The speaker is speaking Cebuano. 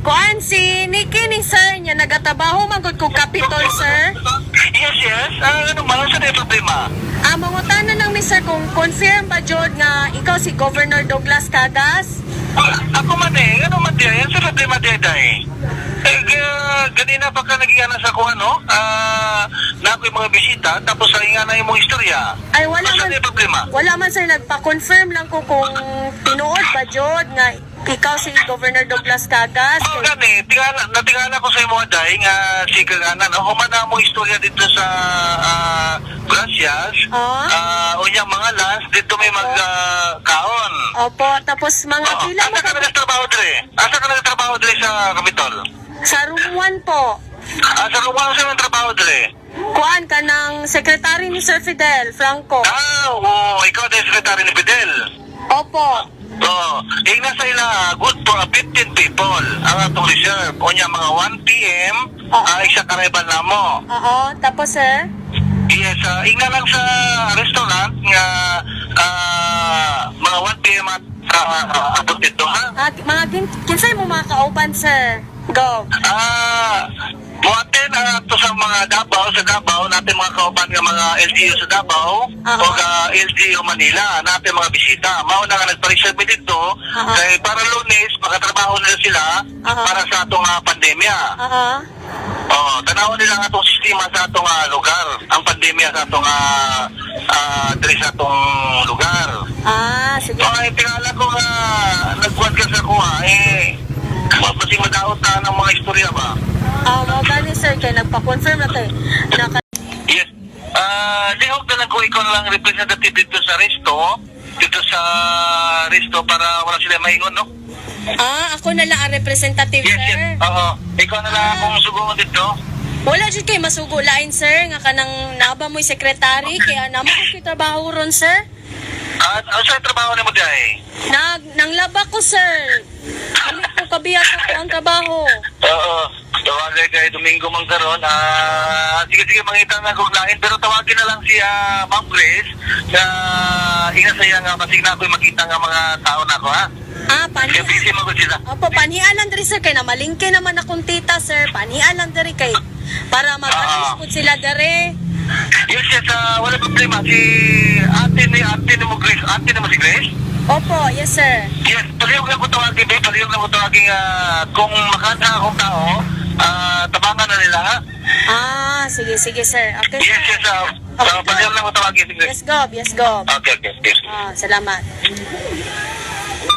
Kuan si Nikki ni, sir, nya nagatrabaho man gud ko Capitol, sir. Yes. Ano man sa problema? Ah, mangutana lang mi, sir, kung confirm ba jud nga ikaw si Governor Douglas Cagas? Ah, ako man eh, ano man diay, sa problema diay day. Eh, ganina pa ka naging sa kuha, no? Ah, na ako yung mga bisita, tapos sa nga na yung mga istorya. Ay, wala Asa man. na yung problema? Wala man, sir, nagpa-confirm lang ko kung tinuod ba jud nga ikaw si Governor Douglas Cagas. Oo, gani, tingala, natingala ko sa imo day nga si Kagana, no? Human na mo istorya dito sa Gracias. Ah. Ah, unya mga last dito may magkaon. Opo, tapos mga Oh, pila mo asa ka ka nagtrabaho dre? Asa ka nagtrabaho dre sa Kapitol? Sa room 1 po. Ah, sa Roma sa nang trabaho dre? Kuan ka ng secretary ni Sir Fidel Franco. Ah, oo, ikaw din secretary ni Fidel. Opo. Oo, ingna sa ila, good for 15 people ang atong reserve. Unya mga 1 p.m. Oo. Ah, isa karibal na mo. Oo, tapos, sir? Yes, ingna lang sa restaurant nga mga 1 p.m. at abot dito, ha? Ah, mga kinsay mo mga kauban, sir? Go. Ah, mo-attend to sa mga Davao, sa Davao, natin mga kauban nga mga LGU sa Davao Oo. o LGU Manila, natin mga bisita. Mao na nga nagpa-reserve mi dito Oo. kay para Lunes makatrabaho nila sila Oo. para sa atong pandemya. Oo. Oh, tanawon nila ang atong sistema sa atong lugar, ang pandemya sa atong diri sa atong lugar. Ah, sige. Oh, ay tingala ko nga nagkuhan ka sa kuha eh mabasing madaot na ng mga istorya ba? Ah, mo gani, sir, kay nagpa-confirm na kay naka Yes. Ah, lihok na lang ko ikaw na lang representative dito sa resto para wala sila maingon, no? Ah, ako na lang ang representative, Yes, sir. yes. Oo. Ikaw na lang akong sugungon dito. Wala jud kay masugo lain, sir, nga kanang naba mo'y sekretary kaya namo ko kay trabaho ron, sir. At ano sa trabaho nimo diay? Nag nanglaba ko, sir. Dili ko kabiya sa ako ang trabaho. Oo. Tawagay kay Domingo man karon. Ah, sige sige, mangita na kog lain pero tawagin na lang si Ma'am Grace na ingat saya nga basig na ako'y makita nga mga tao na ako ha. Ah, pani. Kaya busy man gud sila. Opo, panian lang diri, sir, kay namalingke naman akong tita, sir. Panian lang diri kay para mag-arrange pud sila diri. Yes, wala problema. Si ate ni mo Grace, ate ni mo si Grace? Opo, yes, sir. Yes, palihog lang ko tawagin, babe. Palihog lang ko tawagin kung makanta akong tao, tabangan na nila, ha? Ah, sige, sige, sir. Okay, Yes, sir. yes, palihog lang ko tawagin si Grace. Yes, Gob. Yes, Gob. Okay. Yes. Ah, salamat.